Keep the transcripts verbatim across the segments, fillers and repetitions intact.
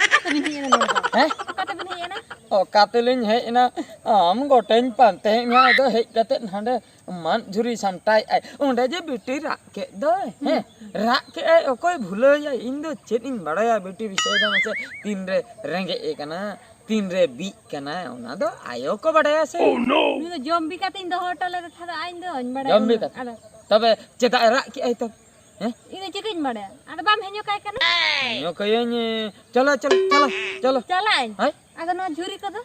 ᱚᱠᱟ ᱛᱮᱵᱤᱱ ᱦᱮᱡ ᱮᱱᱟ ᱱᱚᱰᱮ ᱫᱚ? ᱦᱮᱸ? ᱚᱠᱟ ᱛᱮᱵᱤᱱ ᱦᱮᱡ ᱮᱱᱟ? ᱚᱠᱟ ᱛᱮᱞᱤᱧ ᱦᱮᱡ ᱮᱱᱟ? ᱟᱢ ᱜᱚᱴᱟᱧ ᱯᱟᱱᱛᱮᱭᱮᱫ ᱢᱮᱭᱟ, ᱟᱫᱚ ᱦᱮᱡ ᱠᱟᱛᱮᱫ ᱦᱟᱸᱰᱮ ᱢᱟᱫ ᱡᱷᱩᱨᱤ ᱥᱟᱢᱴᱟᱣᱮᱫ ᱟᱭ᱾ ᱚᱸᱰᱮ ᱡᱮ ᱵᱤᱴᱤ ᱨᱟᱜ ᱠᱮᱫ ᱫᱚᱭ, ᱦᱮᱸ, ᱨᱟᱜ ᱠᱮᱫ ᱟᱭ, ᱚᱠᱚᱭ ᱵᱷᱩᱞᱟᱹᱣᱟᱭ? ᱤᱧ ᱫᱚ ᱪᱮᱫ ᱤᱧ ᱵᱟᱲᱟᱭᱟ ᱵᱤᱴᱤ ᱵᱤᱥᱚᱭ ᱫᱚ? ᱢᱟᱥᱮ ᱛᱤᱱᱨᱮ ᱨᱮᱸᱜᱮᱡ ᱮ ᱠᱟᱱᱟ, ᱛᱤᱱᱨᱮ ᱵᱤᱜ ᱠᱟᱱᱟᱭ, ᱚᱱᱟ ᱫᱚ ᱟᱭᱳ ᱠᱚ ᱵᱟᱰᱟᱭᱟ ᱥᱮ᱾ ᱩᱱᱤ ᱫᱚ ᱡᱚᱢ ᱵᱤ ᱠᱟᱛᱮᱧ ᱫᱚᱦᱚ ᱦᱚᱴᱚ ᱞᱮᱫᱮ ᱛᱟᱦᱮᱸᱫ, ᱤᱧ ᱫᱚ ᱵᱟᱹᱧ ᱵᱟᱲᱟᱭᱟ ᱡᱚᱢ ᱵᱤ ᱩᱱᱟᱹᱜ᱾ ᱠᱟᱛᱮ? ᱟᱫᱚ ᱛᱚᱵᱮ ᱪᱮᱫᱟᱜ ᱮ ᱨᱟᱜ ᱠᱮᱜᱼᱟᱭ ᱛᱚ? ᱦᱮᱸ? ᱤᱧ ᱫᱚ ᱪᱤᱠᱟᱹᱧ ᱵᱟᱲᱟᱭᱟ? ᱟᱫᱚ ᱵᱟᱢ ᱦᱮᱧᱚ ᱠᱟᱭ ᱠᱟᱱᱟ? ᱦᱮᱧᱚ ᱠᱟᱹᱭᱟᱹᱧ, ᱪᱚᱞᱚ, ᱪᱚᱞᱚ, ᱪᱚᱞᱚ, ᱪᱚᱞᱚ᱾ ᱪᱟᱞᱟᱜ ᱟᱹᱧ᱾ ᱦᱳᱭ? ᱟᱫᱚ ᱱᱚᱣᱟ ᱡᱷᱩᱨᱤ ᱠᱚᱫᱚ?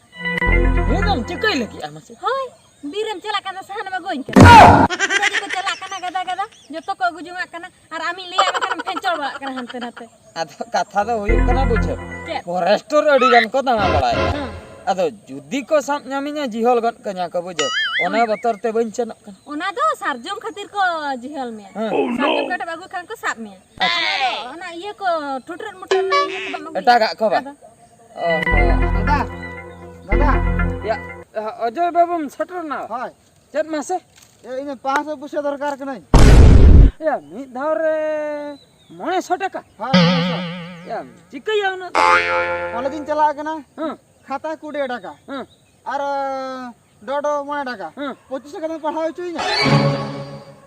ᱡᱷᱩᱨᱤ ᱫᱚᱢ ᱪᱤᱠᱟᱹᱭ ᱞᱟᱹᱜᱤᱫ ᱟᱢ ᱢᱟᱥᱮ? ᱦᱳᱭ, ᱵᱤᱨ ᱮᱢ ᱪᱟᱞᱟᱜ ᱠᱟᱱᱟ, ᱥᱟᱦᱟᱱ ᱮᱢ ᱟᱹᱜᱩᱣᱟᱹᱧ ᱠᱟᱱᱟ᱾ ᱡᱷᱩᱨᱤ ᱠᱚ ᱪᱟᱞᱟᱜ ᱠᱟᱱᱟ ᱜᱟᱫᱟ ᱜᱟᱫᱟ, ᱡᱚᱛᱚ ᱠᱚ ᱟᱹᱜᱩ ᱡᱚᱝᱟᱜ ᱠᱟᱱᱟ, ᱟᱨ ᱟᱢᱤᱧ ᱞᱟᱹᱭᱟᱢ ᱠᱟᱱᱟ, ᱯᱷᱮᱧᱪᱚᱲ ᱵᱟᱲᱟᱜ ᱠᱟᱱᱟ ᱦᱟᱱᱛᱮ ᱱᱟᱛᱮ᱾ ᱟᱫᱚ ᱠᱟᱛᱷᱟ ᱫᱚ ᱦᱩᱭᱩᱜ ᱠᱟᱱᱟ, ᱵᱩᱡᱷᱟᱹᱣ, ᱪᱮᱫ? ᱯᱷᱚᱨᱮᱥᱴᱚᱨ ᱟᱹᱰᱤ ᱜᱟᱱ ᱠᱚ ᱫᱟᱬᱟ ᱵᱟᱲᱟᱭᱮᱫᱟ᱾ ᱦᱮᱸ᱾ ᱟᱫᱚ ᱡᱩᱫᱤ ᱠᱚ ᱥᱟᱵ ᱧᱟᱢᱤᱧᱟ, ᱡᱤᱦᱚᱞ ᱜᱚᱫ ᱠᱟᱹᱧᱟ ᱠᱚ, ᱵᱩᱡᱷᱟᱹᱣ, ᱚᱱᱟ ᱦᱮᱸ᱾ ᱵᱚᱛᱚᱨ ᱛᱮ ᱵᱟᱹᱧ ᱥᱮᱱᱚᱜ ᱠᱟᱱᱟ᱾ ᱚᱱᱟ ᱫᱚ ᱥᱟᱨᱡᱚᱢ ᱠᱷᱟᱹᱛᱤᱨ ᱠᱚ ᱡᱤᱦᱚᱞ ᱢᱮᱭᱟ᱾ ᱦᱮᱸ᱾ ᱥᱟᱨᱡᱚᱢ ᱠᱟᱴᱮᱢ ᱟᱹᱜᱩ ᱠᱷᱟᱱ ᱠᱚ ᱥᱟᱵ ᱢᱮᱭᱟ᱾ ᱟᱪᱪᱷᱟ᱾ ᱚᱱᱟ ᱫᱚ, ᱚᱱᱟ ᱤᱭᱟᱹ ᱠᱚ, ᱴᱷᱩᱴᱨᱟᱹᱜ ᱢᱩᱴᱨᱟᱹᱜ ᱨᱮᱱᱟᱜ ᱤᱭᱟᱹ ᱠᱚ ᱵᱟᱢ ᱟᱹᱜᱩᱭᱟ? ᱮᱴᱟᱜᱟᱜ ᱠᱚ ᱵᱟᱝ? ᱟᱫᱚ? ᱚ ᱦᱚᱸ᱾ ᱫᱟᱫᱟ, ᱫᱟᱫᱟ᱾ ᱭᱟ, ᱚᱡᱚᱭ ᱵᱟᱹᱵᱩᱢ ᱥᱮᱴᱮᱨ ᱮᱱᱟ? ᱦᱳᱭ᱾ ᱪᱮᱫ ᱢᱟᱥᱮ? ᱮ, ᱤᱧ ᱯᱟᱸᱪᱥᱚ ᱯᱩᱭᱥᱟᱹ ᱫᱚᱨᱠᱟᱨ ᱠᱟᱹᱱᱟᱹᱧ᱾ ᱮᱭᱟ, ᱢᱤᱫ ᱫᱷᱟᱣ ᱨᱮ ᱢᱚᱬᱮ ᱥᱚ ᱴᱟᱠᱟ? ᱦᱳᱭ, ᱢᱚᱬᱮ ᱥᱚ᱾ ᱮᱭᱟ, ᱪᱤᱠᱟᱹᱭᱟ ᱩᱱᱟᱹᱜ ᱫᱚ? ᱠᱚᱞᱮᱡᱽ ᱤᱧ ᱪᱟᱞᱟᱜ ᱠᱟᱱᱟ᱾ ᱦᱮᱸ᱾ ᱠᱷᱟᱛᱟ ᱠᱩᱲᱤ ᱴᱟᱠᱟ᱾ ᱦᱮᱸ᱾ ᱟᱨ, ᱰᱚᱰᱚ ᱢᱚᱬᱮ ᱴᱟᱠᱟ᱾ ᱦᱮᱸ᱾ ᱯᱚᱸᱪᱤᱥ ᱴᱟᱠᱟ ᱫᱚᱢ ᱯᱟᱲᱦᱟᱣ ᱦᱚᱪᱚᱭᱤᱧᱟ?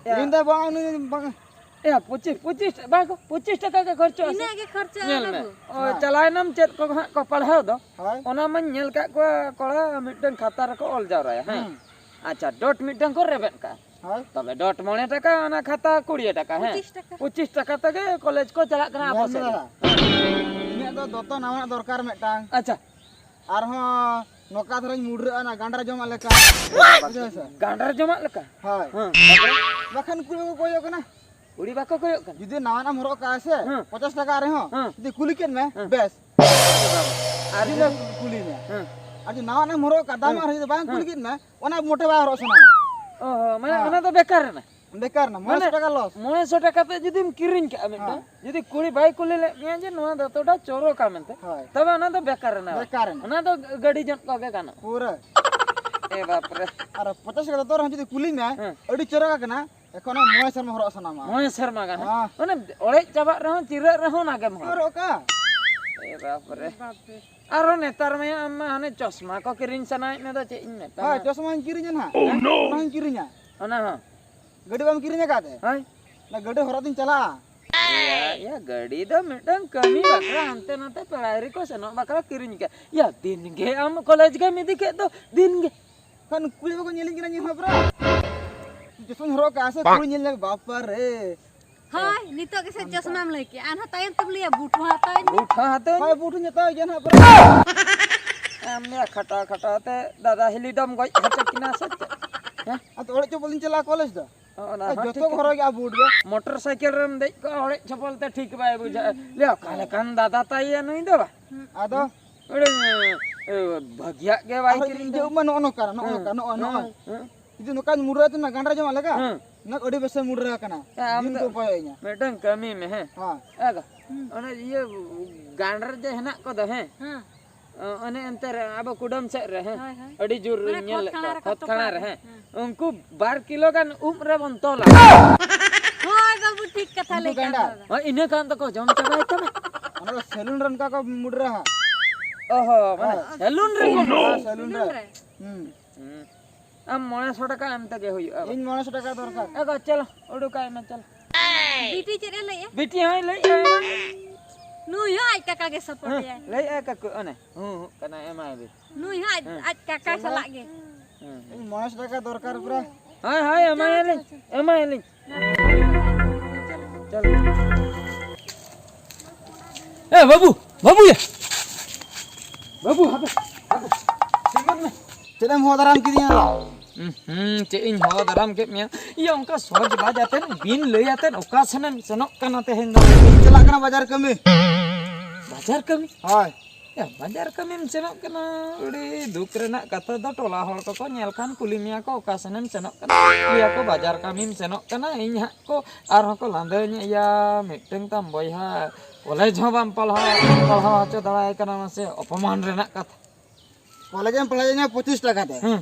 ᱮᱭᱟ᱾ ᱤᱧ ᱫᱚ ᱵᱟᱝ, ᱩᱱᱤ ᱵᱟᱝ᱾ ᱮᱭᱟ, ᱯᱚᱸᱪᱤᱥ, ᱯᱚᱸᱪᱤᱥ, ᱵᱟᱝ ᱜᱚ, ᱯᱚᱸᱪᱤᱥ ᱴᱟᱠᱟ ᱜᱮ ᱠᱷᱚᱨᱪᱚᱜᱼᱟ ᱥᱮ? ᱤᱱᱟᱹᱜ ᱜᱮ ᱠᱷᱚᱨᱪᱟᱜᱼᱟ ᱧᱮᱞ ᱢᱮ᱾ ᱵᱟᱹᱵᱩ᱾ ᱚ, ᱦᱮᱸ᱾ ᱪᱟᱞᱟᱣᱮᱱᱟᱢ ᱪᱮᱫ ᱠᱚ ᱦᱟᱸᱜ ᱠᱚ ᱯᱟᱲᱦᱟᱣ ᱫᱚ, ᱦᱳᱭ᱾ ᱚᱱᱟ ᱢᱟᱧ ᱧᱮᱞ ᱠᱟᱜ ᱠᱚᱣᱟ ᱠᱚᱲᱟ ᱢᱤᱫᱴᱟᱝ ᱠᱷᱟᱛᱟ ᱨᱮᱠᱚ ᱚᱞ ᱡᱟᱣᱨᱟᱭᱟ, ᱦᱮᱸ᱾ ᱦᱩᱸ᱾ ᱟᱪᱪᱷᱟ, ᱰᱚᱴ ᱢᱤᱫᱴᱟᱝ ᱠᱚ ᱨᱮᱵᱮᱫ ᱠᱟᱜᱼᱟ᱾ ᱦᱳᱭ᱾ ᱛᱚᱵᱮ ᱰᱚᱴ ᱢᱚᱬᱮ ᱴᱟᱠᱟ, ᱚᱱᱟ ᱠᱷᱟᱛᱟ ᱠᱩᱲᱤ ᱴᱟᱠᱟ, ᱦᱮᱸ᱾ ᱯᱚᱸᱪᱤᱥ ᱴᱟᱠᱟ᱾ ᱯᱚᱸᱪᱤᱥ ᱴᱟᱠᱟ ᱛᱮᱜᱮ ᱠᱚᱞᱮᱡᱽ ᱠᱚ ᱪᱟᱞᱟᱜ ᱠᱟᱱᱟ ᱟᱵᱚ ᱧᱮᱞ ᱢᱮ ᱥᱮᱫ᱾ ᱫᱟᱫᱟ, ᱤᱧᱟᱹᱜ ᱫᱚ ᱫᱚᱛᱚ ᱱᱟᱣᱟᱱᱟᱜ ᱫᱚᱨᱠᱟᱨ ᱢᱤᱫᱴᱟᱝ᱾ ᱟᱪᱪᱷᱟ᱾ ᱟᱨᱦᱚᱸ ᱱᱚᱝᱠᱟ ᱫᱷᱟᱨᱟᱧ ᱢᱩᱰᱨᱟᱹᱜᱼᱟ, ᱚᱱᱟ ᱜᱟᱸᱰᱨᱟ ᱡᱚᱢᱟᱜ ᱞᱮᱠᱟ᱾ ᱵᱩᱡᱷᱟᱹᱣ ᱥᱮ? ᱜᱟᱸᱰᱨᱟ ᱡᱚᱢᱟᱜ ᱞᱮᱠᱟ? ᱦᱳᱭ᱾ ᱦᱮᱸ᱾ ᱵᱟᱠᱷᱟᱱ ᱠᱩᱲᱤ ᱠᱚ ᱠᱚᱭᱚᱜ ᱠᱟᱱᱟ᱾ ᱠᱩᱲᱤ ᱵᱟᱠᱚ ᱠᱚᱭᱚᱜ ᱠᱟᱱᱟ? ᱡᱩᱫᱤ ᱱᱟᱣᱟᱱᱟᱜ ᱮᱢ ᱦᱚᱨᱚᱜ ᱠᱟᱜᱼᱟ ᱥᱮ, ᱦᱮᱸ᱾ ᱯᱚᱧᱪᱟᱥ ᱴᱟᱠᱟ ᱨᱮᱦᱚᱸ, ᱦᱮᱸ᱾ ᱡᱩᱫᱤ ᱠᱩᱞᱤ ᱠᱮᱫ ᱢᱮ, ᱦᱮᱸ᱾ ᱵᱮᱥ᱾ ᱟᱨ ᱡᱩᱫᱤ ᱡᱩᱫᱤ ᱠᱩᱞᱤ ᱢᱮ᱾ ᱦᱮᱸ᱾ ᱟᱨ ᱡᱩᱫᱤ ᱱᱟᱣᱟᱱᱟᱜ ᱮᱢ ᱦᱚᱨᱚᱜ ᱠᱟᱜᱼᱟ, ᱫᱟᱢᱟᱜ ᱦᱮᱸ᱾ ᱨᱮᱦᱚᱸ ᱡᱩᱫᱤ ᱵᱟᱝ ᱠᱩᱞᱤ ᱦᱮᱸ᱾ ᱠᱮᱫ ᱢᱮ, ᱚᱱᱟ ᱢᱚᱴᱮ ᱵᱟᱭ ᱦᱚᱨᱚᱜ ᱥᱟᱱᱟᱣᱟ᱾ ᱚ ᱦᱚᱸ, ᱢᱟᱱᱮ ᱦᱮᱸ᱾ ᱚᱱᱟ ᱫᱚ ᱵᱮᱠᱟᱨ ᱮᱱᱟ᱾ ᱵᱮᱠᱟᱨ ᱮᱱᱟ, ᱢᱚᱬᱮ ᱥᱚ ᱢᱟᱱᱮ, ᱴᱟᱠᱟ ᱞᱚᱥ᱾ ᱢᱚᱬᱮ ᱥᱚ ᱴᱟᱠᱟ ᱛᱮ ᱡᱩᱫᱤᱢ ᱠᱤᱨᱤᱧ ᱠᱟᱜᱼᱟ ᱢᱤᱫᱴᱟᱝ, ᱦᱮᱸ᱾ ᱡᱩᱫᱤ ᱠᱩᱲᱤ ᱵᱟᱭ ᱠᱩᱞᱤ ᱞᱮᱫ ᱢᱮᱭᱟ ᱡᱮ ᱱᱚᱣᱟ ᱫᱚ ᱮᱛᱚᱴᱟ ᱪᱚᱨᱚᱠᱟ ᱢᱮᱱᱛᱮ, ᱦᱳᱭ᱾ ᱛᱚᱵᱮ ᱚᱱᱟ ᱫᱚ ᱵᱮᱠᱟᱨ ᱮᱱᱟ᱾ ᱵᱮᱠᱟᱨ ᱮᱱᱟ᱾ ᱚᱱᱟ ᱫᱚ ᱜᱟᱹᱰᱤ ᱡᱚᱱ ᱠᱚᱜᱮ ᱜᱟᱱᱚᱜ᱾ ᱯᱩᱨᱟᱹ᱾ ᱮ ᱵᱟᱯ ᱨᱮ᱾ ᱟᱨ ᱯᱚᱪᱟᱥ ᱴᱟᱠᱟ ᱫᱚᱨ ᱦᱚᱸ ᱡᱩᱫᱤ ᱠᱩᱞᱤ ᱢᱮᱭᱟ, ᱦᱮᱸ᱾ ᱟᱹᱰᱤ ᱪᱚᱨᱚᱠᱟ ᱠᱟᱱᱟ, ᱮᱠᱷᱚᱱ ᱢᱚᱬᱮ ᱥᱮᱨᱢᱟ ᱦᱚᱨᱚᱜ ᱥᱟᱱᱟᱢᱟ᱾ ᱢᱚᱬᱮ ᱥᱮᱨᱢᱟ ᱜᱟᱱ, ᱦᱮᱸ? ᱦᱮᱸ᱾ ᱢᱟᱱᱮ ᱚᱲᱮᱡ ᱪᱟᱵᱟᱜ ᱨᱮᱦᱚᱸ, ᱪᱤᱨᱟᱹᱜ ᱨᱮᱦᱚᱸ ᱚᱱᱟ ᱜᱮᱢ ᱦᱚᱨᱚᱜᱟ᱾ ᱦᱚᱨᱚᱜ ᱠᱟᱜᱼᱟ᱾ ᱮ ᱵᱟᱯ ᱨᱮ᱾ ᱵᱟᱯ ᱨᱮ᱾ ᱟᱨᱦᱚᱸ ᱱᱮᱛᱟᱨ ᱢᱟ ᱟᱢ ᱢᱟ ᱦᱟᱱᱮ ᱪᱚᱥᱢᱟ ᱠᱚ ᱠᱤᱨᱤᱧ ᱥᱟᱱᱟᱭᱮᱫ ᱢᱮ ᱫᱚ, ᱪᱮᱫ ᱤᱧ ᱢᱮᱛᱟᱢᱟ? ᱦᱳᱭ, ᱪᱚᱥᱢᱟᱧ ᱠᱤᱨᱤᱧᱟ ᱱᱟᱦᱟᱜ᱾ Oh, no! ᱚᱱᱟᱧ ᱠᱤᱨᱤᱧᱟ᱾ ᱚᱱᱟ ᱦᱚᱸ? ᱜᱟᱹᱰᱤ ᱵᱟᱢ ᱠᱤᱨᱤᱧ ᱟᱠᱟᱫ ᱛᱮ? ᱦᱳᱭ᱾ ᱚᱱᱟ ᱜᱟᱹᱰᱤ ᱦᱚᱨᱚᱜ ᱛᱤᱧ ᱪᱟᱞᱟᱜᱼᱟ᱾ ᱭᱟ, ᱭᱟ, ᱜᱟᱹᱰᱤ ᱫᱚ ᱢᱤᱫᱴᱟᱝ ᱠᱟᱹᱢᱤ ᱵᱟᱠᱷᱨᱟ, ᱦᱟᱱᱛᱮ ᱱᱟᱛᱮ ᱯᱮᱲᱟ ᱦᱤᱨᱤ ᱠᱚ ᱥᱮᱱᱚᱜ ᱵᱟᱠᱷᱨᱟ ᱠᱤᱨᱤᱧ ᱠᱟᱜ᱾ ᱭᱟ, ᱫᱤᱱ ᱜᱮ ᱟᱢ ᱠᱚᱞᱮᱡᱽ ᱜᱮᱢ ᱤᱫᱤ ᱠᱮᱫ ᱫᱚ, ᱫᱤᱱ ᱜᱮ᱾ ᱠᱷᱟᱱ ᱠᱩᱲᱤ ᱵᱟᱠᱚ ᱧᱮᱞᱤᱧ ᱠᱟᱱᱟ ᱧᱮᱞ ᱦᱚᱸ ᱯᱩᱨᱟᱹ᱾ ᱪᱚᱥᱢᱟᱧ ᱦᱚᱨᱚᱜ ᱠᱟᱜᱼᱟ ᱥᱮ, ᱠᱩᱲᱤ ᱧᱮᱞ ᱧᱟᱢ, ᱵᱟᱯ ᱨᱮ᱾ ᱦᱳᱭ, ᱱᱤᱛᱚᱜ ᱜᱮᱥᱮ ᱪᱚᱥᱢᱟᱢ ᱞᱟᱹᱭ ᱠᱮᱜᱼᱟ, ᱟᱨᱦᱚᱸ ᱛᱟᱭᱚᱢ ᱛᱮᱢ ᱞᱟᱹᱭᱟ, ᱵᱩᱴ ᱦᱚᱸ ᱦᱟᱛᱟᱣᱟᱹᱧ ᱢᱮ᱾ ᱵᱩᱴ ᱦᱚᱸ ᱦᱟᱛᱟᱣᱟᱹᱧ᱾ ᱦᱳᱭ, ᱵᱩᱴ ᱦᱚᱸᱧ ᱦᱟᱛᱟᱣ ᱜᱮᱭᱟ ᱱᱟᱦᱟᱜ ᱯᱩᱨᱟᱹ᱾ ᱟᱢ ᱫᱚ ᱠᱷᱟᱴᱟᱣ ᱠᱷᱟᱴᱟᱣ ᱛᱮ ᱫᱟᱫᱟ ᱦᱤᱞᱤ ᱫᱚᱢ ᱜᱚᱡ ᱦᱚᱪᱚ ᱠᱤᱱᱟ ᱥᱮ ᱪᱮᱫ? ᱦᱮᱸ? ᱟᱫᱚ ᱚᱲᱮᱡ ᱪᱚᱯᱚᱞ ᱤᱧ ᱪᱟᱞᱟᱜᱼᱟ ᱠᱚᱞᱮᱡᱽ ᱫᱚ᱾ ᱚᱱᱟ ᱟᱨ ᱦᱚᱸ ᱡᱚᱛᱚ ᱴᱷᱤᱠ ᱠᱚ ᱜᱮ᱾ ᱦᱚᱨᱚᱜ ᱜᱮᱭᱟ ᱵᱩᱴ ᱜᱮ᱾ ᱢᱚᱴᱚᱨ ᱥᱟᱭᱠᱮᱞ ᱨᱮᱢ ᱫᱮᱡ ᱠᱚᱜᱼᱟ, ᱚᱲᱮᱡ ᱪᱚᱯᱚᱞ ᱛᱮ ᱴᱷᱤᱠ ᱵᱟᱭ ᱵᱩᱡᱷᱟᱹᱜᱼᱟ᱾ ᱞᱟᱹᱭᱟ, "ᱚᱠᱟ ᱞᱮᱠᱟᱱ ᱫᱟᱫᱟ ᱛᱟᱭ ᱭᱟ ᱱᱩᱭ ᱫᱚ ᱵᱟ?" ᱟᱫᱚ? ᱟᱹᱰᱤ, ᱮ, ᱵᱷᱟᱹᱜᱤᱭᱟᱜ ᱜᱮ ᱵᱟᱭ ᱟᱨᱦᱚᱸ ᱠᱤᱨᱤᱧ ᱤᱧ ᱫᱟ᱾ ᱡᱮ ᱩᱢᱟ ᱱᱚᱜᱼᱚ ᱱᱚᱝᱠᱟ, ᱱᱚᱜᱼᱚ ᱦᱮᱸ, ᱱᱚᱝᱠᱟ, ᱱᱚᱜᱼᱚ, ᱱᱚᱜᱼᱚ᱾ ᱦᱮᱸ, ᱦᱮᱸ᱾ ᱡᱩᱫᱤ ᱱᱚᱝᱠᱟᱧ ᱢᱩᱰᱨᱟᱹ ᱛᱮ ᱱᱟ ᱜᱟᱸᱰᱨᱟ ᱡᱚᱢᱟᱜ ᱞᱮᱠᱟ, ᱦᱮᱸ᱾ ᱱᱟ ᱟᱹᱰᱤ ᱵᱮᱥᱮ ᱢᱩᱰᱨᱟᱹ ᱠᱟᱱᱟ᱾ ᱦᱮᱸ, ᱟᱢ ᱫᱤᱱ ᱫᱚ ᱠᱚ ᱯᱚᱭᱚ ᱤᱧᱟ᱾ ᱢᱤᱫᱴᱟᱝ ᱠᱟᱹᱢᱤ ᱢᱮ, ᱦᱮᱸ᱾ ᱦᱮᱸ᱾ ᱮ ᱜᱚ, ᱦᱩᱸ᱾ ᱚᱱᱮ ᱤᱭᱟᱹ ᱜᱟᱸᱰᱨᱟ ᱡᱮ ᱦᱮᱱᱟᱜ ᱠᱚᱫᱚ, ᱦᱮᱸ᱾ ᱦᱮᱸ᱾ ᱚ, ᱚᱱᱮ ᱮᱱᱛᱮ ᱨᱮ ᱟᱵᱚ ᱠᱩᱰᱟᱹᱢ ᱥᱮᱫ ᱨᱮ, ᱦᱮᱸ, ᱦᱳᱭ, ᱦᱳᱭ᱾ ᱟᱹᱰᱤ ᱡᱳᱨ ᱢᱟᱱᱮ ᱤᱧ ᱧᱮᱞ ᱠᱷᱚᱛ ᱞᱮᱫ ᱠᱷᱟᱱᱟ ᱠᱚᱣᱟ, ᱨᱮᱠᱚ ᱠᱷᱚᱛ ᱛᱚᱯᱟ ᱠᱷᱟᱱᱟ ᱨᱮ, ᱠᱚ᱾ ᱦᱮᱸ᱾ ᱦᱮᱸ᱾ ᱩᱱᱠᱩ ᱵᱟᱨ ᱠᱤᱞᱳ ᱜᱟᱱ ᱩᱵ ᱨᱮᱵᱚᱱ ᱛᱚᱞᱟ᱾ ᱦᱳᱭ ᱵᱟᱹᱵᱩ, ᱴᱷᱤᱠ ᱠᱟᱛᱷᱟ ᱩᱱᱠᱩ ᱞᱟᱹᱭ ᱠᱟᱜ ᱜᱟᱸᱰᱟ᱾ ᱫᱚ᱾ ᱦᱳᱭ, ᱤᱱᱟᱹ ᱠᱷᱟᱱ ᱫᱚᱠᱚ ᱡᱚᱢ ᱪᱟᱵᱟᱭ ᱛᱟᱢᱟ᱾ ᱚᱱᱟ ᱫᱚ ᱥᱮᱞᱩᱱ ᱨᱮ ᱚᱱᱠᱟ ᱠᱚ ᱢᱩᱰᱨᱟᱹ ᱦᱟᱸᱜ᱾ ᱚ ᱦᱚᱸ, ᱢᱟᱱᱮ ᱦᱳᱭ᱾ ᱥᱮᱞᱩᱱ ᱨᱮ ᱠᱚ ᱦᱳᱭ, ᱥᱮᱞᱩᱱ ᱨᱮ᱾ ᱥᱮᱞᱩᱱ ᱨᱮ? ᱦᱩᱸ᱾ ᱦᱩᱸ᱾ ᱟᱢ ᱢᱚᱬᱮ ᱥᱚ ᱴᱟᱠᱟ ᱮᱢ ᱛᱮᱜᱮ ᱦᱩᱭᱩᱜᱼᱟ᱾ ᱤᱧ ᱢᱚᱬᱮ ᱥᱚ ᱴᱟᱠᱟ ᱫᱚᱨᱠᱟᱨ᱾ ᱮ ᱜᱚ, ᱪᱚᱞᱚ, ᱩᱰᱩᱠᱟᱭ ᱢᱮ, ᱪᱚᱞᱚ᱾ ᱵᱤᱴᱤ ᱪᱮᱫ ᱮ ᱞᱟᱹᱭᱮᱜᱼᱟ? ᱵᱤᱴᱤ ᱦᱚᱸᱭ ᱞᱟᱹᱭᱮᱜᱼᱟ᱾ ᱱᱩᱭ ᱦᱚᱸ ᱟᱡ ᱠᱟᱠᱟ ᱜᱮ support ᱦᱮᱸ, ᱮᱭᱟᱭ᱾ ᱞᱟᱹᱭᱮᱜᱼᱟ ᱠᱟᱠᱩ, ᱚᱱᱮ, ᱦᱩᱸ, ᱦᱩᱸ, ᱠᱟᱱᱟᱭ, ᱮᱢᱟᱭ ᱵᱤᱱ᱾ ᱱᱩᱭ ᱦᱚᱸ ᱟᱡ, ᱦᱮᱸ᱾ ᱟᱡ ᱠᱟᱠᱟ ᱦᱮᱸ᱾ ᱥᱟᱞᱟᱜ ᱜᱮ᱾ ᱦᱮᱸ, ᱦᱮᱸ᱾ ᱤᱧ ᱢᱚᱬᱮ ᱥᱚ ᱴᱟᱠᱟ ᱫᱚᱨᱠᱟᱨ ᱯᱩᱨᱟᱹ᱾ ᱦᱳᱭ, ᱦᱳᱭ, ᱮᱢᱟᱭᱟᱞᱤᱧ, ᱮᱢᱟᱭᱟᱞᱤᱧ᱾ ᱪᱚᱞᱚ᱾ ᱮ ᱵᱟᱹᱵᱩ, ᱵᱟᱹᱵᱩ ᱭᱟ᱾ ᱵᱟᱹᱵᱩ, ᱦᱟᱯᱮ, ᱦᱟᱯᱮ᱾ ᱛᱤᱸᱜᱩᱱ ᱢᱮ᱾ ᱪᱮᱫ ᱮᱢ ᱦᱚᱦᱚ ᱫᱟᱨᱟᱢ ᱠᱤᱫᱤᱧᱟ? ᱦᱩᱸ, ᱦᱩᱸ, ᱪᱮᱫ ᱤᱧ ᱦᱚᱦᱚ ᱫᱟᱨᱟᱢ ᱠᱮᱫ ᱢᱮᱭᱟ? ᱤᱭᱟᱹ, ᱚᱱᱠᱟ ᱥᱚᱡᱽ ᱵᱟᱡᱽ ᱟᱛᱮᱫ, ᱵᱤᱱ ᱞᱟᱹᱭ ᱟᱛᱮᱫ ᱚᱠᱟ ᱥᱮᱱᱮᱢ ᱥᱮᱱᱚᱜ ᱠᱟᱱᱟ ᱛᱮᱦᱮᱧ ᱫᱚ? ᱤᱧ ᱪᱟᱞᱟᱜ ᱠᱟᱱᱟ ᱵᱟᱡᱟᱨ ᱠᱟᱹᱢᱤ᱾ ᱵᱟᱡᱟᱨ ᱠᱟᱹᱢᱤ? ᱦᱳᱭ᱾ ᱭᱟ, ᱵᱟᱡᱟᱨ ᱠᱟᱹᱢᱤᱢ ᱥᱮᱱᱚᱜ ᱠᱟᱱᱟ? ᱟᱹᱰᱤ ᱫᱩᱠ ᱨᱮᱱᱟᱜ ᱠᱟᱛᱷᱟ ᱫᱚ, ᱴᱚᱞᱟ ᱦᱚᱲ ᱠᱚᱠᱚ ᱧᱮᱞ ᱠᱷᱟᱱ ᱠᱩᱞᱤ ᱢᱮᱭᱟ ᱠᱚ, "ᱚᱠᱟ ᱥᱮᱱᱮᱢ ᱥᱮᱱᱚᱜ ᱠᱟᱱᱟ?" ᱞᱟᱹᱭᱟ ᱠᱚ, "ᱵᱟᱡᱟᱨ ᱠᱟᱹᱢᱤᱢ ᱥᱮᱱᱚᱜ ᱠᱟᱱᱟ?" ᱤᱧ ᱦᱟᱸᱜ ᱠᱚ ᱟᱨᱦᱚᱸ ᱠᱚ ᱞᱟᱸᱫᱟᱧᱟ, "ᱭᱟ, ᱢᱤᱫᱴᱟᱝ ᱛᱟᱢ ᱵᱚᱭᱦᱟ ᱠᱚᱞᱮᱡᱽ ᱦᱚᱸ ᱵᱟᱢ ᱯᱟᱲᱦᱟᱣ, ᱯᱟᱲᱦᱟᱣ ᱦᱚᱪᱚ ᱫᱟᱲᱮᱭᱟᱭ ᱠᱟᱱᱟ, ᱢᱟᱥᱮ ᱚᱯᱚᱢᱟᱱ ᱨᱮᱱᱟᱜ ᱠᱟᱛᱷᱟ᱾ ᱠᱚᱞᱮᱡᱽ ᱮᱢ ᱯᱟᱲᱦᱟᱣ ᱤᱧᱟ ᱯᱚᱸᱪᱤᱥ ᱴᱟᱠᱟ ᱛᱮ, ᱦᱮᱸ᱾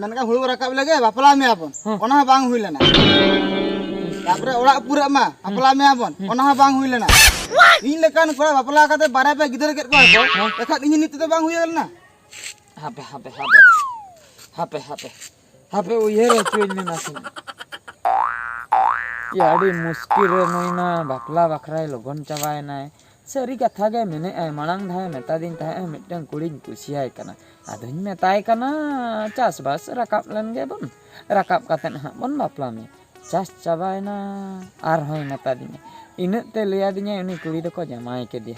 ᱢᱮᱱᱠᱷᱟᱱ ᱦᱩᱲᱩ ᱨᱟᱠᱟᱵ ᱞᱮᱜᱮ ᱵᱟᱯᱞᱟ ᱢᱮᱭᱟ ᱵᱚᱱ, ᱦᱮᱸ᱾ ᱚᱱᱟ ᱦᱚᱸ ᱵᱟᱝ ᱦᱩᱭ ᱞᱮᱱᱟ᱾ ᱛᱟᱯᱚᱨᱮ ᱚᱲᱟᱜ ᱯᱩᱨᱟᱹᱜ ᱢᱟ, ᱵᱟᱯᱞᱟ ᱢᱮᱭᱟ ᱵᱚᱱ, ᱦᱮᱸ᱾ ᱚᱱᱟ ᱦᱚᱸ ᱵᱟᱝ ᱦᱩᱭ ᱞᱮᱱᱟ᱾ ᱤᱧ ᱞᱮᱠᱟᱱ ᱠᱚᱲᱟ ᱵᱟᱯᱞᱟ ᱠᱟᱛᱮ ᱵᱟᱨᱭᱟ ᱯᱮ ᱜᱤᱫᱽᱨᱟᱹ ᱠᱮᱫ ᱠᱚᱣᱟ ᱠᱚ, ᱦᱮᱸ᱾ ᱮᱱᱠᱷᱟᱱ ᱤᱧ ᱱᱤᱛ ᱛᱮᱫᱚ ᱵᱟᱝ ᱦᱩᱭ ᱞᱮᱱᱟ᱾ ᱦᱟᱯᱮ, ᱦᱟᱯᱮ, ᱦᱟᱯᱮ, ᱦᱟᱯᱮ, ᱦᱟᱯᱮ, ᱦᱟᱯᱮ, ᱩᱭᱦᱟᱹᱨ ᱦᱚᱪᱚᱧ ᱢᱮ ᱱᱟᱥᱮᱱᱟᱜ᱾ ᱭᱟ, ᱟᱹᱰᱤ ᱢᱩᱥᱠᱤᱞ ᱨᱮ ᱱᱩᱭ ᱢᱟ ᱵᱟᱯᱞᱟ ᱵᱟᱠᱷᱨᱟᱭ ᱞᱚᱜᱚᱱ ᱪᱟᱵᱟᱭᱮᱱᱟᱭ᱾ ᱥᱟᱹᱨᱤ ᱠᱟᱛᱷᱟ ᱜᱮ ᱢᱮᱱᱮᱫᱼᱟᱭ, ᱢᱟᱲᱟᱝ ᱫᱷᱟᱣᱮ ᱢᱮᱛᱟᱫᱤᱧ ᱛᱟᱦᱮᱸᱫ ᱢᱤᱫᱴᱟᱝ ᱠᱩᱲᱤᱧ ᱠᱩᱥᱤᱭᱟᱭ ᱠᱟᱱᱟ᱾ ᱟᱫᱚᱧ ᱢᱮᱛᱟᱭ ᱠᱟᱱᱟ, ᱪᱟᱥᱵᱟᱥ ᱨᱟᱠᱟᱵ ᱞᱮᱱ ᱜᱮ ᱵᱚᱱ, ᱨᱟᱠᱟᱵ ᱠᱟᱛᱮᱫ ᱦᱟᱸᱜ ᱵᱚᱱ ᱵᱟᱯᱞᱟ ᱢᱮᱭᱟ᱾ ᱪᱟᱥ ᱪᱟᱵᱟᱭᱮᱱᱟ, ᱟᱨᱦᱚᱸᱭ ᱢᱮᱛᱟᱫᱤᱧᱟ᱾ ᱤᱱᱟᱹᱜ ᱛᱮ ᱞᱟᱹᱭᱟᱫᱤᱧᱟᱭ, ᱩᱱᱤ ᱠᱩᱲᱤ ᱫᱚᱠᱚ ᱡᱟᱶᱟᱭ ᱠᱮᱫᱮᱭᱟ᱾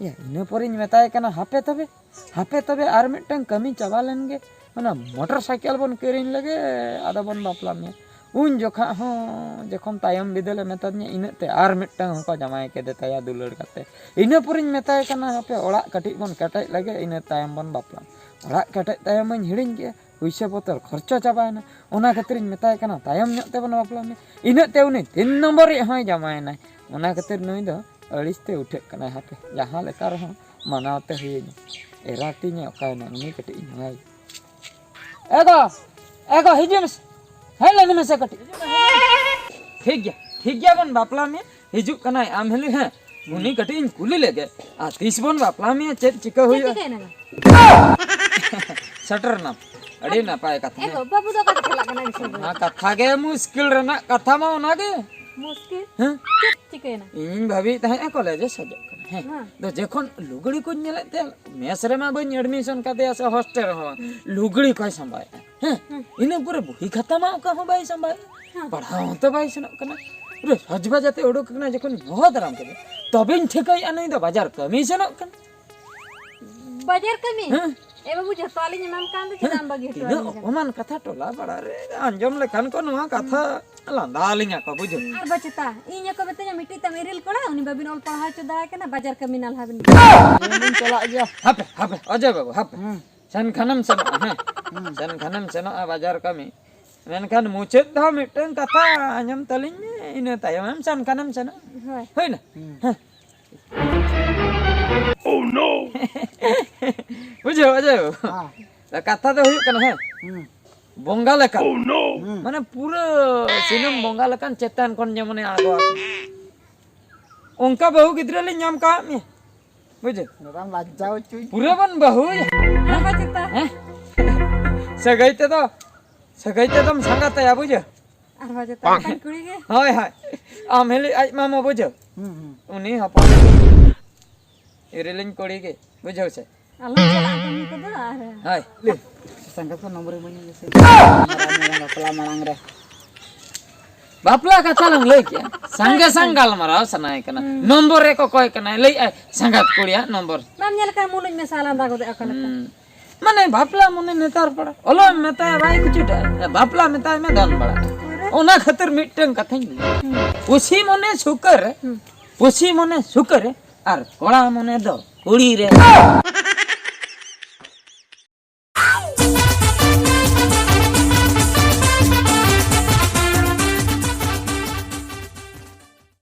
ᱭᱟ, ᱤᱱᱟᱹ ᱯᱚᱨᱮᱧ ᱢᱮᱛᱟᱭ ᱠᱟᱱᱟ, ᱦᱟᱯᱮ ᱛᱚᱵᱮ, ᱦᱟᱯᱮ ᱛᱚᱵᱮ, ᱟᱨ ᱢᱤᱫᱴᱟᱝ ᱠᱟᱹᱢᱤ ᱪᱟᱵᱟ ᱞᱮᱱ ᱜᱮ, ᱚᱱᱟ ᱢᱚᱴᱚᱨ ᱥᱟᱭᱠᱮᱞ ᱵᱚᱱ ᱠᱤᱨᱤᱧ ᱞᱮᱜᱮ, ᱟᱫᱚ ᱵᱚᱱ ᱵᱟᱯᱞᱟ ᱢᱮᱭᱟ᱾ ᱩᱱ ᱡᱚᱠᱷᱟ ᱦᱚᱸ ᱡᱚᱠᱷᱚᱱ ᱛᱟᱭᱚᱢ ᱵᱤᱫᱟᱹᱞᱮ ᱢᱮᱛᱟᱫᱤᱧᱟ, ᱤᱱᱟᱹᱜ ᱛᱮ ᱟᱨ ᱢᱤᱫᱴᱟᱝ ᱦᱚᱸᱠᱚ ᱡᱟᱶᱟᱭ ᱠᱮᱫᱮ ᱛᱟᱭᱟ ᱫᱩᱞᱟᱹᱲ ᱠᱟᱛᱮ᱾ ᱤᱱᱟᱹ ᱯᱚᱨᱮᱧ ᱢᱮᱛᱟᱭ ᱠᱟᱱᱟ, ᱦᱟᱯᱮ ᱚᱲᱟᱜ ᱠᱟᱹᱴᱤᱡ ᱵᱚᱱ ᱠᱮᱴᱮᱡ ᱞᱮᱜᱮ, ᱤᱱᱟᱹ ᱛᱟᱭᱚᱢ ᱵᱚᱱ ᱵᱟᱯᱞᱟ᱾ ᱚᱲᱟᱜ ᱠᱮᱴᱮᱡ ᱛᱟᱭᱚᱢ ᱢᱟᱧ ᱦᱤᱲᱤᱧ ᱠᱮᱫᱼᱟ, ᱯᱩᱭᱥᱟᱹ ᱵᱚᱛᱚᱨ ᱠᱷᱚᱨᱪᱟ ᱪᱟᱵᱟᱭᱮᱱᱟ᱾ ᱚᱱᱟ ᱠᱷᱟᱹᱛᱤᱨᱤᱧ ᱢᱮᱛᱟᱭ ᱠᱟᱱᱟ, ᱛᱟᱭᱚᱢ ᱧᱚᱜ ᱛᱮᱵᱚᱱ ᱵᱟᱯᱞᱟ ᱢᱮᱭᱟ᱾ ᱤᱱᱟᱹᱜ ᱛᱮ ᱩᱱᱤ ᱛᱤᱱ ᱱᱚᱢᱵᱚᱨᱤᱡ ᱦᱚᱸᱭ ᱡᱟᱶᱟᱭᱮᱱᱟᱭ᱾ ᱚᱱᱟ ᱠᱷᱟᱹᱛᱤᱨ ᱱᱩᱭ ᱫᱚ ᱟᱹᱲᱤᱥ ᱛᱮ ᱩᱴᱷᱟᱹᱜ ᱠᱟᱱᱟᱭ᱾ ᱦᱟᱯᱮ, ᱡᱟᱦᱟᱸ ᱞᱮᱠᱟ ᱨᱮᱦᱚᱸ ᱢᱟᱱᱟᱣ ᱛᱮ ᱦᱩᱭᱟᱹᱧᱟ᱾ ᱮᱨᱟ ᱛᱤᱧᱮ ᱚᱠᱟᱭᱮᱱᱟ, ᱩᱱᱤ ᱠᱟᱹᱴᱤᱡ ᱤᱧ ᱦᱚᱦᱚᱭ᱾ ᱮ ᱜᱚ, ᱮ ᱜᱚ, ᱦᱤᱡᱩᱜ ᱢᱮᱥᱮ, ᱦᱮᱡ ᱞᱮᱱ ᱢᱮᱥᱮ ᱠᱟᱹᱴᱤᱡ᱾ ᱴᱷᱤᱠ ᱜᱮᱭᱟ, ᱴᱷᱤᱠ ᱜᱮᱭᱟ, ᱵᱚᱱ ᱵᱟᱯᱞᱟ ᱢᱮᱭᱟ᱾ ᱦᱤᱡᱩᱜ ᱠᱟᱱᱟᱭ ᱟᱢ ᱦᱤᱞᱤ, ᱦᱮᱸ, ᱩᱱᱤ ᱠᱟᱹᱴᱤᱡ ᱤᱧ ᱠᱩᱞᱤ ᱞᱮᱜᱮ, ᱟᱨ ᱛᱤᱥ ᱵᱚᱱ ᱵᱟᱯᱞᱟ ᱢᱮᱭᱟ, ᱪᱮᱫ ᱪᱤᱠᱟᱹ ᱪᱮᱫ ᱦᱩᱭᱩᱜᱼᱟ? ᱪᱤᱠᱟᱹᱭᱮᱱᱟ? ᱥᱮᱴᱮᱨ ᱮᱱᱟᱢ, ᱟᱹᱰᱤ ᱱᱟᱯᱟᱭ ᱠᱟᱛᱷᱟ, ᱮ ᱦᱮᱸ᱾ ᱜᱚ, ᱵᱟᱹᱵᱩ ᱫᱚ ᱚᱠᱟᱛᱮ ᱪᱟᱞᱟᱜ ᱠᱟᱱᱟ ᱤᱥᱠᱩᱞ ᱫᱚ? ᱚᱱᱟ ᱠᱟᱛᱷᱟ ᱜᱮ ᱢᱩᱥᱠᱤᱞ ᱨᱮᱱᱟᱜ ᱠᱟᱛᱷᱟ ᱢᱟ ᱚᱱᱟ ᱜᱮ᱾ ᱢᱩᱥᱠᱤᱞ? ᱦᱮᱸ? ᱪᱮᱫ ᱪᱤᱠᱟᱹᱭᱮᱱᱟ? ᱤᱧᱤᱧ ᱵᱷᱟᱹᱵᱤᱭᱮᱫ ᱛᱟᱦᱮᱸᱫ ᱠᱚᱞᱮᱡᱽ ᱮ ᱥᱟᱡᱚᱜ ᱠᱟᱱᱟ, ᱦᱮᱸ᱾ ᱦᱮᱸ᱾ ᱟᱫᱚ ᱡᱚᱠᱷᱚᱱ ᱞᱩᱜᱽᱲᱤ ᱠᱚᱧ ᱧᱮᱞᱮᱫ ᱛᱟᱭᱟ, ᱢᱮᱥ ᱨᱮᱢᱟ ᱵᱟᱹᱧ ᱮᱰᱢᱤᱥᱚᱱ ᱠᱟᱫᱮᱭᱟ ᱥᱮ ᱦᱳᱥᱴᱮᱞ ᱨᱮᱦᱚᱸ, ᱦᱩᱸ᱾ ᱞᱩᱜᱽᱲᱤ ᱠᱚᱭ ᱥᱟᱢᱵᱟᱭᱮᱫᱼᱟ, ᱦᱮᱸ᱾ ᱦᱩᱸ᱾ ᱤᱱᱟᱹ ᱯᱚᱨᱮ ᱵᱩᱦᱤ ᱠᱷᱟᱛᱟ ᱢᱟ ᱚᱠᱟ ᱦᱚᱸ ᱵᱟᱭ ᱥᱟᱢᱵᱟᱭᱮᱫᱼᱟ, ᱦᱮᱸ᱾ ᱯᱟᱲᱦᱟᱣ ᱦᱚᱸᱛᱚ ᱵᱟᱭ ᱥᱮᱱᱚᱜ ᱠᱟᱱᱟ᱾ ᱯᱩᱨᱟᱹ ᱥᱚᱡᱽ ᱵᱟᱡᱟᱛᱮ ᱩᱰᱩᱠ ᱟᱠᱟᱱᱟ, ᱡᱚᱠᱷᱚᱱ ᱦᱚᱦᱚ ᱫᱟᱨᱟᱢ ᱠᱮᱫᱮᱭᱟ, ᱛᱚᱵᱮᱧ ᱴᱷᱤᱠᱟᱹᱭᱮᱫᱼᱟ ᱱᱩᱭ ᱫᱚ ᱵᱟᱡᱟᱨ ᱠᱟᱹᱢᱤ ᱥᱮᱱᱚᱜ ᱠᱟᱱᱟ᱾ ᱵᱟᱡᱟᱨ ᱠᱟᱹᱢᱤ? ᱦᱮᱸ᱾ ᱮ ᱵᱟᱹᱵᱩ, ᱡᱚᱛᱚᱣᱟᱜ ᱞᱤᱧ ᱮᱢᱟᱢ ᱠᱟᱱ ᱫᱚ, ᱪᱮᱫᱟᱜ ᱮᱢ ᱵᱟᱹᱜᱤ ᱦᱚᱴᱚ ᱛᱤᱱᱟᱹᱜ ᱟᱹᱞᱤᱧ ᱠᱟᱱᱟ? ᱚᱯᱚᱢᱟᱱ ᱠᱟᱛᱷᱟ ᱴᱚᱞᱟ ᱯᱟᱲᱟ ᱨᱮ ᱟᱸᱡᱚᱢ ᱞᱮᱠᱷᱟᱱ ᱠᱚ ᱱᱚᱣᱟ ᱠᱟᱛᱷᱟ ᱞᱟᱸᱫᱟ ᱟᱹᱞᱤᱧᱟ ᱠᱚ, ᱵᱩᱡᱷᱟᱹᱣ᱾ ᱟᱨ ᱵᱟᱪᱮᱛᱟ, ᱤᱧ ᱟᱠᱚ ᱢᱮᱛᱟᱹᱧᱟ, "ᱢᱤᱫᱴᱤᱡ ᱛᱟᱢ ᱤᱨᱤᱞ ᱠᱚᱲᱟ, ᱩᱱᱤ ᱵᱟᱵᱤᱱ ᱚᱞ ᱯᱟᱲᱦᱟᱣ ᱦᱚᱪᱚ ᱫᱟᱲᱮ ᱠᱟᱱᱟ, ᱵᱟᱡᱟᱨ ᱠᱟᱹᱢᱤ ᱱᱟᱞᱦᱟ ᱵᱤᱱ ᱤᱧ ᱪᱟᱞᱟᱜ ᱜᱮᱭᱟ᱾ ᱦᱟᱯᱮ, ᱦᱟᱯᱮ, ᱚᱡᱚᱭ ᱵᱟᱹᱵᱩ, ᱦᱟᱯᱮ᱾ ᱦᱩᱸ᱾ ᱥᱮᱱ ᱠᱷᱟᱱᱮᱢ ᱥᱮᱱᱚᱜᱼᱟ, ᱦᱮᱸ? ᱦᱩᱸ᱾ ᱥᱮᱱ ᱠᱷᱟᱱᱮᱢ ᱥᱮᱱᱚᱜᱼᱟ ᱵᱟᱡᱟᱨ ᱠᱟᱹᱢᱤ᱾ ᱢᱮᱱᱠᱷᱟᱱ ᱢᱩᱪᱟᱹᱫ ᱫᱷᱟᱣ ᱢᱤᱫᱴᱟᱝ ᱠᱟᱛᱷᱟ ᱟᱸᱡᱚᱢ ᱛᱟᱹᱞᱤᱧ ᱢᱮ, ᱤᱱᱟᱹ ᱛᱟᱭᱚᱢᱮᱢ ᱥᱮᱱ ᱠᱷᱟᱱᱮᱢ ᱥᱮᱱᱚᱜᱼᱟ᱾ ᱦᱳᱭ᱾ ᱦᱩᱭᱱᱟ? ᱦᱩᱸ᱾ ᱦᱮᱸ᱾ ᱵᱩᱡᱷᱟᱹᱣ, ᱵᱩᱡᱷᱟᱹᱣ᱾ ᱦᱮᱸ᱾ ᱠᱟᱛᱷᱟ ᱫᱚ ᱦᱩᱭᱩᱜ ᱠᱟᱱᱟ, ᱦᱮᱸ? ᱦᱩᱸ᱾ ᱵᱚᱸᱜᱟ ᱞᱮᱠᱟ᱾ ᱦᱩᱸ᱾ ᱢᱟᱱᱮ ᱯᱩᱨᱟᱹ ᱥᱤᱱᱟᱹᱢ ᱵᱚᱸᱜᱟ ᱞᱮᱠᱟᱱ ᱪᱮᱛᱟᱱ ᱠᱷᱚᱱ ᱡᱮᱢᱚᱱᱮ ᱟᱬᱜᱚ ᱟᱠᱟᱱᱟ᱾ ᱚᱱᱠᱟ ᱵᱟᱹᱦᱩ ᱜᱤᱫᱽᱨᱟᱹ ᱞᱤᱧ ᱧᱟᱢ ᱠᱟᱣᱟᱫ ᱢᱮᱭᱟ᱾ ᱵᱩᱡᱷᱟᱹᱣ? ᱱᱚᱣᱟᱢ ᱞᱟᱡᱡᱟ ᱦᱚᱪᱚᱧ᱾ ᱯᱩᱨᱟᱹ ᱵᱚᱱ ᱵᱟᱹᱦᱩᱭᱟ᱾ ᱟᱨ ᱵᱟᱪᱮᱛᱟ᱾ ᱦᱮᱸ? ᱥᱟᱹᱜᱟᱹᱭ ᱛᱮᱫᱚ, ᱥᱟᱹᱜᱟᱹᱭ ᱛᱮᱫᱚᱢ ᱥᱟᱸᱜᱟᱛᱟᱭᱟ, ᱵᱩᱡᱷᱟᱹᱣ? ᱟᱨ ᱵᱟᱪᱮᱛᱟ, ᱚᱱᱠᱟᱱ ᱠᱩᱲᱤ ᱜᱮ᱾ ᱦᱳᱭ, ᱦᱳᱭ᱾ ᱟᱢ ᱦᱤᱞᱤ ᱟᱡ ᱢᱟᱢᱚ, ᱵᱩᱡᱷᱟᱹᱣ? ᱦᱩᱸ, ᱦᱩᱸ᱾ ᱩᱱᱤ ᱦᱚᱯᱚᱱ᱾ ᱤᱨᱤᱞᱤᱧ ᱠᱩᱲᱤ ᱜᱮ, ᱵᱩᱡᱷᱟᱹᱣ ᱥᱮ? ᱟᱞᱚᱢ ᱪᱟᱞᱟᱜᱼᱟ ᱠᱟᱹᱢᱤ ᱠᱚᱫᱚ ᱟᱨ ᱦᱳᱭ᱾ ᱥᱟᱸᱜᱟᱛ ᱠᱚ ᱱᱚᱢᱵᱚᱨ ᱤᱢᱟᱹᱧ ᱢᱮᱥᱮ᱾ ᱵᱟᱯᱞᱟ ᱢᱟᱲᱟᱝ ᱨᱮ᱾ ᱵᱟᱯᱞᱟ ᱠᱟᱛᱷᱟ ᱞᱟᱝ ᱞᱟᱹᱭ ᱠᱮᱜᱼᱟ᱾ ᱥᱟᱸᱜᱮ ᱥᱟᱝ ᱜᱟᱞᱢᱟᱨᱟᱣ ᱥᱟᱱᱟᱭᱮ ᱠᱟᱱᱟ᱾ ᱦᱩᱸ᱾ ᱱᱚᱢᱵᱚᱨ ᱨᱮ ᱠᱚᱠᱚᱭ ᱠᱟᱱᱟᱭ, ᱞᱟᱹᱭᱮᱜᱼᱟᱭ ᱥᱟᱸᱜᱟᱛ ᱠᱩᱲᱤᱭᱟᱜ ᱱᱚᱢᱵᱚᱨ᱾ ᱵᱟᱢ ᱧᱮᱞ ᱠᱟᱱᱟ ᱢᱩᱞᱩᱡ ᱢᱮᱥᱟ ᱞᱟᱸᱫᱟ ᱜᱚᱫᱮᱜᱼᱟ ᱚᱠᱟ ᱞᱮᱠᱟ? ᱦᱩᱸ᱾ ᱢᱟᱱᱮ ᱵᱟᱯᱞᱟ ᱢᱚᱱᱮ ᱱᱮᱛᱟᱨ ᱯᱟᱲᱟ᱾ ᱚᱞᱚᱜ ᱮᱢ ᱢᱮᱛᱟᱭᱟ ᱵᱟᱭ ᱠᱩᱪᱩᱴᱟ᱾ ᱵᱟᱯᱞᱟ ᱢᱮᱛᱟᱭ ᱢᱮ ᱫᱚᱱ ᱵᱟᱲᱟ᱾ ᱚᱱᱟ ᱠᱷᱟᱹᱛᱤᱨ ᱢᱤᱫᱴᱟᱝ ᱠᱟᱛᱷᱟᱧ ᱞᱟᱹᱭᱟ᱾ ᱦᱩᱸ᱾ ᱯᱩᱥᱤ ᱢᱚᱱᱮ ᱥᱩᱠᱟᱹ ᱨᱮ, ᱦᱩᱸ᱾ ᱯᱩᱥᱤ ᱢᱚᱱᱮ ᱥᱩᱠᱟᱹ ᱨᱮ, ᱟᱨ ᱠᱚᱲᱟ ᱢᱚᱱᱮ ᱫᱚ ᱠᱩᱲᱤ ᱨᱮ᱾